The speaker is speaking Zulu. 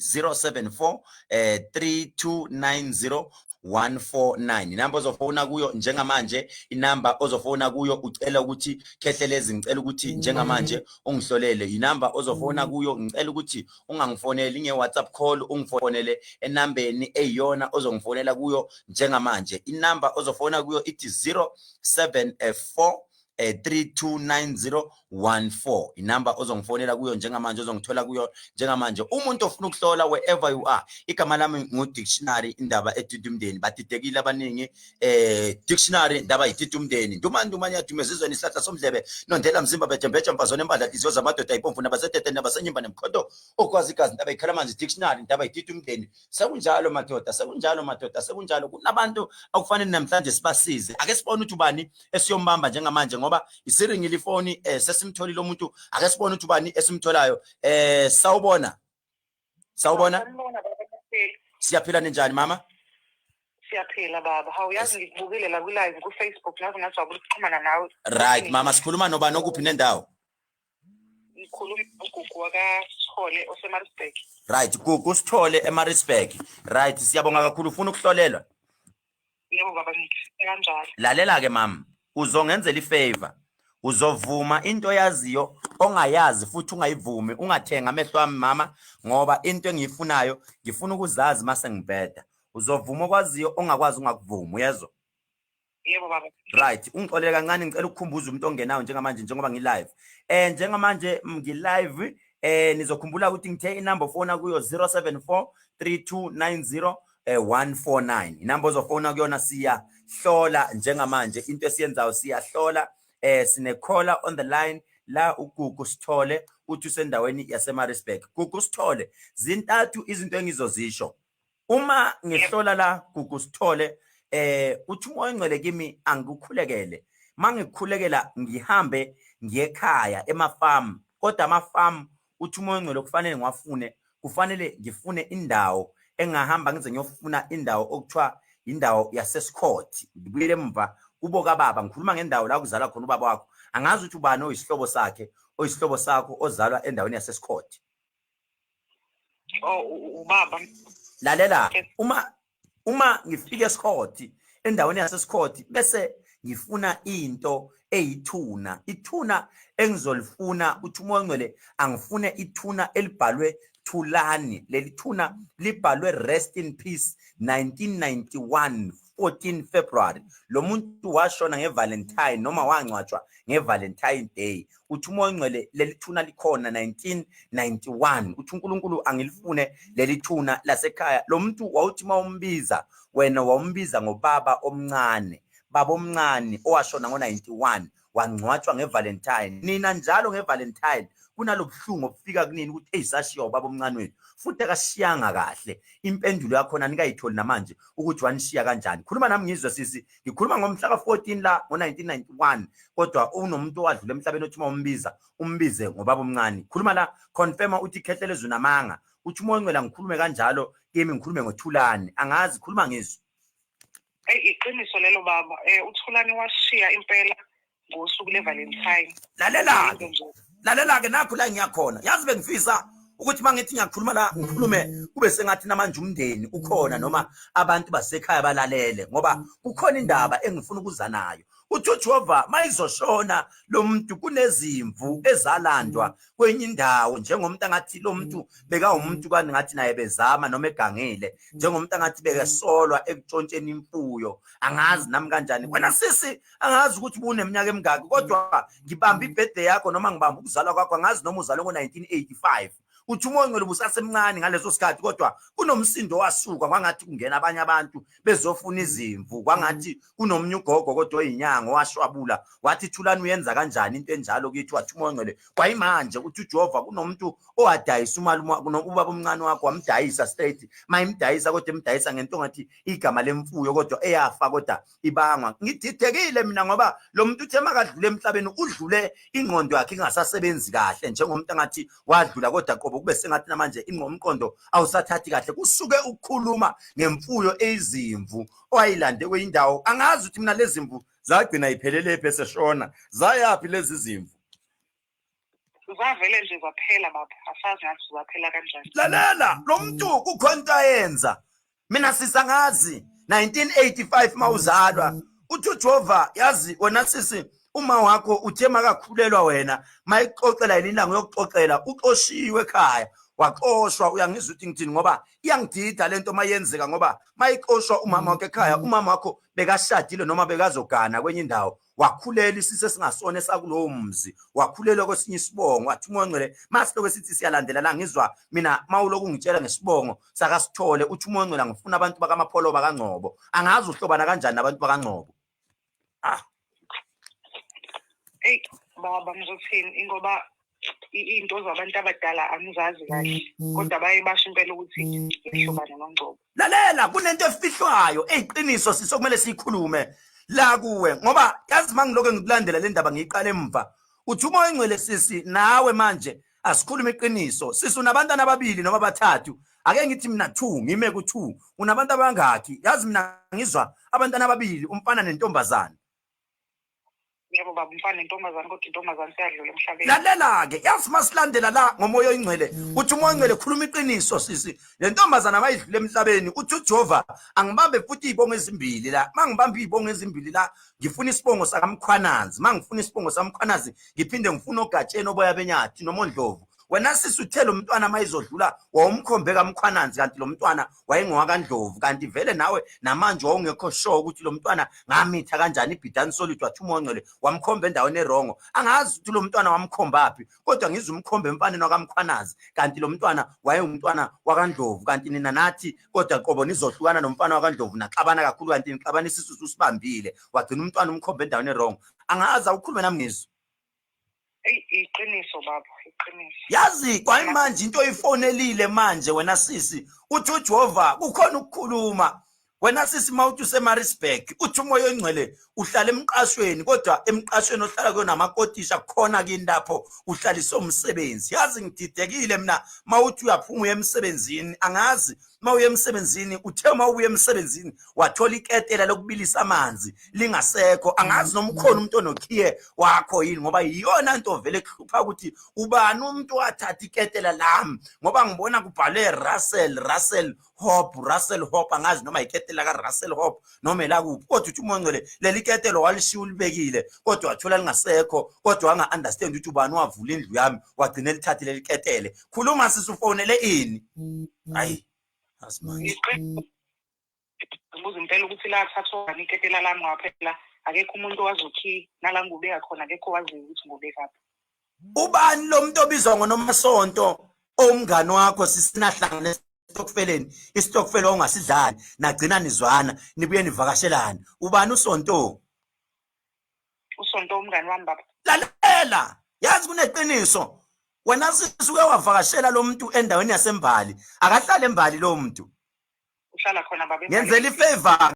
074 3290 149. Inamba ozofona kuyo njengamanje, inamba ozofona kuyo ucela ukuthi, "Khehlelezi, ngicela ukuthi njengamanje ungihlolele." Inamba ozofona kuyo, ngicela ukuthi ungangifoneli nge-WhatsApp call, ungifonele enambeni eyiyona ozongifonela kuyo njengamanje. Inamba ozofona kuyo ithi 074 329014. Inamba ozongifonela kuyo njengamanje, ozongithola kuyo njengamanje, umuntu ofuna ukuhlola, wherever you are. Igama lami ngu-Dictionary, indaba edida umndeni. Badidekile abaningi. Dictionary, indaba idida umndeni. Ndumani, ndumani yadume ezizweni, isihlahla somdlebe nondela mzimba, bejembeje mfazone, empandla nhliziyo zamadoda, ipomfu nabasetete nabasenyimba nemkhonto okwazi igazi, indaba ikhala manzi. Dictionary, indaba idida umndeni. Sekunjalo madoda, sekunjalo madoda, sekunjalo. Kunabantu akufanele namhlanje sibasize. Ake sibone ukuthi ubani esiyombamba njengamanje, ngoba isiringile ifoni. Sesimtholile umuntu. Ake sibone ukuthi ubani esimtholayo. Sawubona, sawubona. Sanibona, baba Mseli. Siyaphila, ninjani mama? Siyaphila, baba. Hawu, yazi ngikubukile la ku-live ku-Facebook, naze ngajabula ukuxhumana nawe. Right mama, sikhuluma nobani, okuphi nendawo? Ngikhuluma uGugu wakaSithole oseMaritzburg. Right, Gugu Sithole eMaritzburg. Right, siyabonga kakhulu. Ufuna ukuhlolelwa? Yebo baba, ngifisa kanjalo. Lalela ke mama, uzongenzela ifavor. Uzovuma into oyaziyo, ongayazi futhi ungayivumi. Ungathenga amehlo ami mama, ngoba into engiyifunayo, ngifuna ukuzazi mase ngibheda. Uzovuma okwaziyo, ongakwazi ungakuvumi, uyezwa? Yebo baba. Right, ungixolele kancane, ngicela ukukhumbuza umuntu ongenayo njengamanje, njengoba ngilive. Njengamanje ngilive, nizokhumbula ukuthi ngithe inumber ofona kuyo 074 3290 149. Inamba ozofona kuyona, siyahlola njengamanje. Into esiyenzayo, siyahlola. Sine caller on the line la, uGugu Sithole, uthi usendaweni yaseMaritzburg. Gugu Sithole, zintathu izinto engizozisho uma ngihlola la. Gugu Sithole, uthi uMoya oNgcwele kimi angikukhulekele. Mangikukhulekela, ngihambe ngiyekhaya emafarm, kodwa amafarm uthi uMoya oNgcwele kufanele ngiwafune, kufanele ngifune indawo engahamba ngize ngiyofuna indawo okuthiwa indawo yaseScott. Ngibuyele emva kubo kababa, ngikhuluma ngendawo la kuzalwa khona ubaba wakho. Angazi ukuthi ubani oyisihlobo sakhe, oyisihlobo sakho ozalwa endaweni yaseScott. Oh, ubaba. Lalela, uma ngifika eScott, endaweni yaseScott, bese ngifuna into eyithuna, ithuna engizolifuna, uthi uMoya oNgcwele angifune ithuna elibhalwe Thulani. Leli thuna libhalwe "Rest in peace 1991 14 February". Lo muntu washona ngeValentine noma wangcwatshwa ngeValentine Day. Uthi uMoya oNgcwele leli thuna likhona 1991. Uthi uNkulunkulu angilifune leli thuna lasekhaya. Lo muntu wawuthi mawumbiza wena, wawumbiza ngobaba omncane, baba omncane owashona ngo-91, wangcwatshwa ngeValentine. Nina njalo ngeValentine kunalobuhlungu obufika kunini ukuthi eyi, sashiya ubaba omncane wethu, futhi akashiyanga kahle. Impendulo yakhona nikayitholi namanje ukuthi wanishiya kanjani. Khuluma nami ngizwe sisi. Ngikhuluma ngomhla ka-14 la ngo-1991, kodwa unomuntu owadlula emhlabeni othi uma umbiza, umbize ngobaba omncane. Khuluma la, confirma, uthi, "Khehlelezi unamanga." Uthi uMoya oNgcwele angikhulume kanjalo kimi, ngikhulume ngoThulani. Angazi, khuluma ngizwe. Eyi, iqiniso lelo baba. UThulani washiya impela ngosuku leValentine. Lalela-ke. Nje. Lalela-ke, nakho la ngiyakhona. Yazi bengifisa ukuthi uma ngithi ngiyakhuluma la, ngikhulume kube sengathi namanje umndeni ukhona noma abantu basekhaya balalele, ngoba kukhona indaba engifuna ukuza nayo. Uthi uJehova mayizoshona lo muntu, kunezimvu ezalandwa kwenye indawo, njengomuntu angathi lo muntu bekawumuntu kani ngathi naye bezama noma egangile, njengomuntu angathi bekesolwa ekutshontsheni imfuyo. Angazi nami kanjani. Wena sisi, angazi ukuthi ubuneminyaka emingaki, kodwa ngibamba ibirthday yakho noma ngibamba ukuzalwa kwakho. Angazi noma uzalwe ngo-1985. Uthi uMoya oNgcwele ubusasemncane ngaleso sikhathi, kodwa kunomsindo wasuka kwangathi kungena abanye abantu bezofuna izimvu, kwangathi kunomnye ugogo kodwa oyinyanga owashwabula wathi, "Thulani uyenza kanjani into enjalo kithi?" Wathi uMoya oNgcwele kwayimanje, uthi uJehova kunomuntu owadayisa umalume, ubaba omncane wakho, wamdayisa straight. Mayimdayisa, kodwa emdayisa ngento ngathi igama lemfuyo, kodwa eyafa, kodwa ibangwa. Ngididekile mina, ngoba lo muntu uthe makadlule emhlabeni, udlule ingqondo yakhe ingasasebenzi kahle, njengomuntu angathi wadlula kodwa qobo kube sengathi namanje ingqomqondo awusathathi kahle. Kusuke ukukhuluma ngemfuyo eyizimvu owayilande kweyindawo. Angazi ukuthi mina lezi mvu zagcina iphelele phi, eseshona zayaphi lezi zimvu. Zavele nje zaphela baba, asazi ngathi zaphela kanjani. Lalela, lo muntu kukhona into ayenza. Mina sisangazi 1985 mawuzalwa. Uthi uJehova yazi wena sisi uma wakho uthe makakhulelwa wena mayixoxela yini ilanga uyokuxoxela uxoshiwe ekhaya waxoshwa. Uyangizwa ukuthi ngithini? Ngoba iyangidida lento mayenzeka, ngoba mayixoshwa umama wakho ekhaya, umama wakho bekashadile noma bekazogana kwenye indawo, wakhulela isise singasona esakulowo mzi, wakhulelwa kwesinye isibongo. Wathi uMoya oNgcwele masilokhu sithi siyalandela la, ngizwa mina mawuloku ngitshela ngesibongo sakaSithole, uthi uMoya oNgcwele ngifuna abantu bakaMapholo bakaNgcobo. Angazi uhlobana kanjani nabantu bakaNgcobo. Ah. Eyi baba, ngizothini, ngoba iy'nto zabantu abadala angizazi kahle, kodwa baye basho impela ukuthi ngihlobana noNgcobo. Lalela, kunento efihlwayo eyiqiniso sisokumele siyikhulume la kuwe, ngoba yazi mangilokho ngikulandela le ndaba ngiyiqala emva. Uthi uMoya oNgcwele sisi nawe manje asikhulume iqiniso sisi, unabantwana ababili noma abathathu? Ake ngithi mina 2, ngime ku-2. Unabantu abangakhi? Yazi mina ngizwa abantwana ababili, umfana nentombazane. Yebo baba, umfana nentombazane, kodwa intombazane seyadlula emhlabeni. Lalela-ke, yazi masilandela la ngoMoya oyiNgcwele, uthi uMoya oNgcwele khuluma iqiniso sisi, le ntombazana mayidlula emhlabeni, uthi uJehova angibambe futhi iy'bongo ezimbili la. Mangibambe iy'bongo ezimbili la, ngifuna isibongo sakaMkhwanazi. Mangifuna isibongo saMkhwanazi, ngiphinde ngifuna oGatsheni oboya benyathi noma oNdlovu. Wena sisi uthe lo mntwana mayizodlula wawumkhombe kaMkhwananzi, kanti lo mntwana wayengowakaNdlovu, kanti vele nawe namanje wawungekho sure ukuthi lo mntwana ngamitha kanjani ibhidani solid. Wathi uMoya oNgcwele wamkhomba endaweni erongo. Angazi ukuthi lo mntwana wamkhombaphi, kodwa ngizwe umkhomba emfaneni wakaMkhwanazi, kanti lo mntwana wayengumntwana wakaNdlovu. Kanti nina nathi kodwa qobo nizohlukana nomfana wakaNdlovu, naxabana kakhulu, kanti nixabana isisu usibambile, wagcina umntwana umkhomba endaweni erongo. Angazi, awukhulume nami ngizwe. Eyi, iqiniso baba, iqiniso. Yazi kwayimanje into oyifonelile manje wena sisi, uthi uJehova kukhona ukukhuluma. Wena sisi mawuthi useMaritzburg, uthi uMoya oNgcwele uhlala emqashweni, kodwa emqashweni ohlala kuyona amakotisha khona kini lapho uhlaliswe umsebenzi. Yazi ngididekile mina mawuthi uyaphuma uya emsebenzini. Angazi mawuya emsebenzini, uthe mawubuya emsebenzini wathola iketela lokubilisa amanzi lingasekho. Angazi noma ukhona umuntu onokhiye wakho yini, ngoba iyona nto vele kuhlupha ukuthi ubani umuntu wathatha iketela lami, ngoba ngibona kubhalwe Russell, Russell Hop, Russell Hop. Angazi noma iketela ka Russell Hop noma elakuphi, kodwa uthi uMoya oNgcwele leli ketelo walishiya ulibekile, kodwa wathola lingasekho, kodwa wanga understand ukuthi ubani wavula indlu yami wagcina elithathile leli ketele. Khuluma sisi, ufonele ini? Hayi, asimanje. Ngibuza impela ukuthi lathathwa bani iketela lami, ngoba phela akekho umuntu owazi ukhiye nala ngubeka khona, akekho owaziyo ukuthi ngubekaphi. Ubani lo muntu obizwa ngoNomasonto owumngani wakho sisinahlangana esitokfeleni? Isitokfela ongasidlali, nagcina nizwana, nibuye nivakashelane. Ubani uSonto? USonto umngani wami baba. Lalela, yazi kuneqiniso. Wena sisi uke wavakashela lo muntu endaweni yaseMbali? Akahlale eMbali lo muntu? Uhlala khona baba. Ngenzela ifavor.